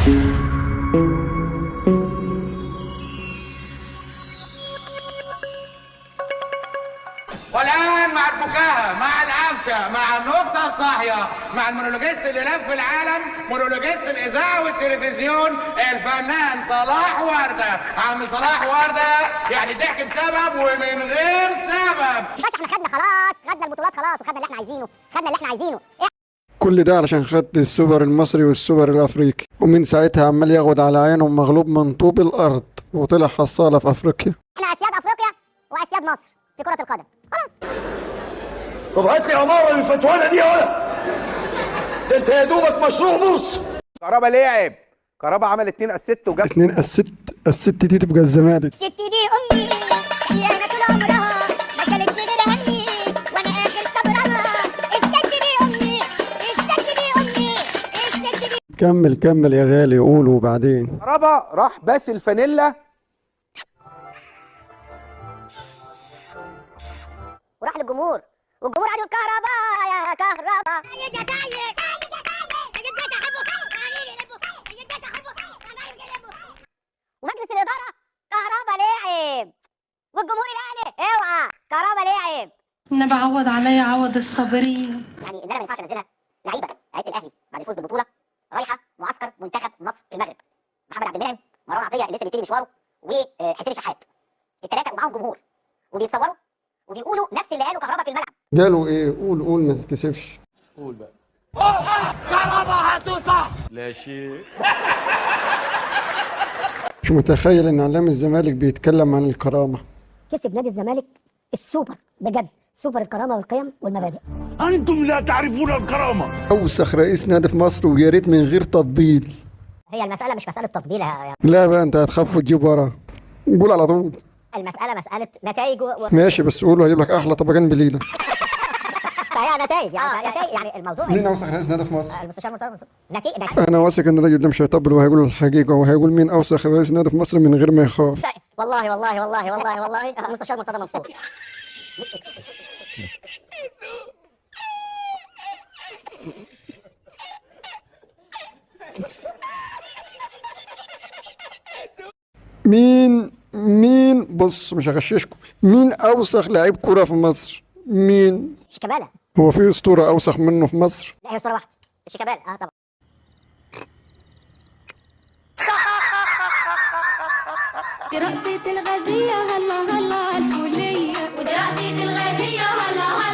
والآن مع الفكاهة، مع العفشة، مع النقطة الصاحية، مع المونولوجيست اللي لف العالم، مونولوجيست الإذاعة والتلفزيون، الفنان صلاح وردة. عم صلاح وردة يعني ضحك بسبب ومن غير سبب. مش احنا خدنا خلاص، خدنا البطولات خلاص، وخدنا اللي احنا عايزينه، خدنا اللي احنا عايزينه. كل ده علشان خدت السوبر المصري والسوبر الافريقي، ومن ساعتها عمال ياخد على عينه مغلوب من طوب الارض، وطلع حصالة في افريقيا. احنا اسياد افريقيا واسياد مصر في كرة القدم، خلاص. طب هات لي عمارة للفتوانة دي يا ولد، ده انت يا دوبك مشروع بورصة. كهربا لعب، كهربا عمل 2 assist وجاب 2 assist، الست دي تبقى الزمالك. الست دي امي، دي انا طول عمرها ما شالتش غير همي، وانا اخر صبرها. الست دي امي، الست دي امي، الست دي. كمل كمل يا غالي، قول وبعدين. كهربا راح باس الفانيلا وراح للجمهور، والجمهور قالوا كهربا يا كهربا. ومجلس الإدارة كهربا لعب، والجمهور الأهلي اوعى كهربا لعب. النبي عوض عليا عوض الصابرين. يعني ان انا ما ينفعش انزلها لعيبة لعيبة الاهلي بعد الفوز بالبطولة رايحة معسكر منتخب مصر في المغرب، محمد عبد المنعم، مروان عطية اللي لسه بيبتدي مشواره، وحسين الشحات، الثلاثة ومعاهم جمهور، وبيتصوروا وبيقولوا نفس اللي قاله كهربا في الملعب. قالوا ايه؟ قول قول ما تتكسفش. قول بقى. كهربا هتوصل لا شيء. مش متخيل ان اعلام الزمالك بيتكلم عن الكرامة. كسب نادي الزمالك السوبر، بجد سوبر الكرامة والقيم والمبادئ. انتم لا تعرفون الكرامة. اوسخ رئيس نادي في مصر، ويا ريت من غير تطبيل. هي المسالة مش مسالة تطبيل يا لا بقى انت هتخاف وتجيب ورا، قول على طول. المسالة مسالة نتائج ماشي بس قول، وهجيب لك احلى طبقين بليلة. فهي نتائج يعني نتائج يعني الموضوع. مين اوسخ رئيس نادي في مصر؟ المستشار مرتضى منصور. نتيجة. انا واثق ان الراجل ده مش هيطبل وهيقول الحقيقة، وهيقول مين اوسخ رئيس نادي في مصر من غير ما يخاف. والله والله والله والله والله المستشار مرتضى منصور. مين بص مش هغششكم، مين اوسخ لعيب كرة في مصر؟ مين؟ شيكابالا. هو في اسطورة اوسخ منه في مصر؟ لا هي اسطورة واحدة، شيكابالا. طبعا. رقصة الغازية هلا هلا الفولية، ودي رقصة الغازية هلا هلا.